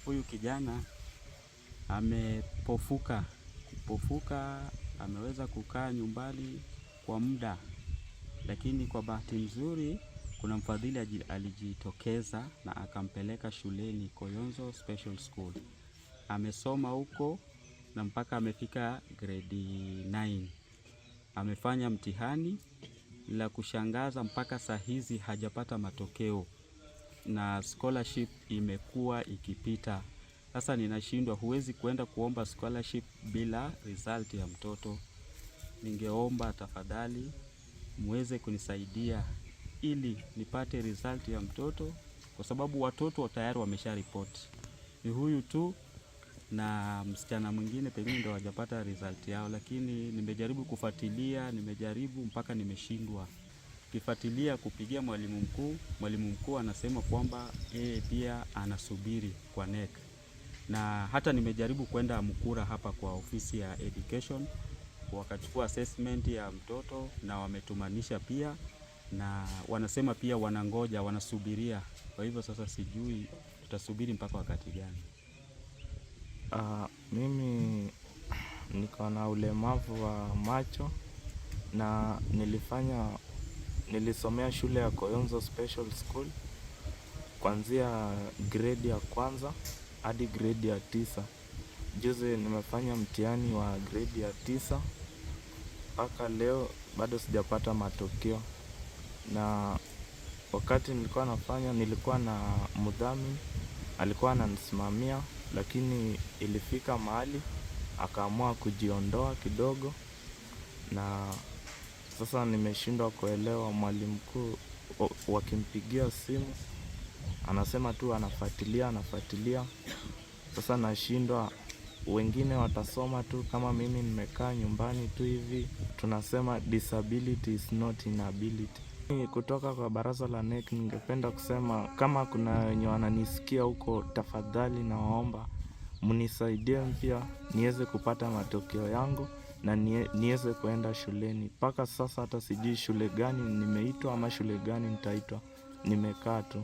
Huyu kijana amepofuka pofuka, ameweza kukaa nyumbani kwa muda, lakini kwa bahati nzuri kuna mfadhili alijitokeza na akampeleka shuleni Koyonzo Special School. Amesoma huko na mpaka amefika grade 9. Amefanya mtihani, la kushangaza mpaka saa hizi hajapata matokeo na scholarship imekuwa ikipita. Sasa ninashindwa, huwezi kuenda kuomba scholarship bila result ya mtoto. Ningeomba tafadhali muweze kunisaidia ili nipate result ya mtoto, kwa sababu watoto tayari wamesha report. Ni huyu tu na msichana mwingine pengine ndio hawajapata result yao, lakini nimejaribu kufuatilia, nimejaribu mpaka nimeshindwa. Kifuatilia kupigia mwalimu mkuu, mwalimu mkuu anasema kwamba yeye pia anasubiri kwa KNEC, na hata nimejaribu kwenda Mukura hapa kwa ofisi ya education, wakachukua assessment ya mtoto na wametumanisha pia, na wanasema pia wanangoja, wanasubiria. Kwa hivyo sasa sijui tutasubiri mpaka wakati gani. Mimi niko na ulemavu wa macho na nilisomea shule ya Koyonzo Special School kuanzia grade ya kwanza hadi grade ya 9. Juzi nimefanya mtihani wa grade ya 9 mpaka leo bado sijapata matokeo. Na wakati nilikuwa nafanya nilikuwa na mdhamini, alikuwa ananisimamia, lakini ilifika mahali akaamua kujiondoa kidogo, na sasa nimeshindwa kuelewa. Mwalimu mkuu wakimpigia simu anasema tu anafuatilia anafuatilia. Sasa nashindwa, wengine watasoma tu kama mimi nimekaa nyumbani tu hivi. Tunasema disability is not inability. Kutoka kwa baraza la KNEC ningependa kusema kama kuna wenye wananisikia huko, tafadhali nawaomba mnisaidie pia niweze kupata matokeo yangu na niweze kuenda shuleni. Mpaka sasa hata sijui shule gani nimeitwa ama shule gani nitaitwa, nimekaa tu.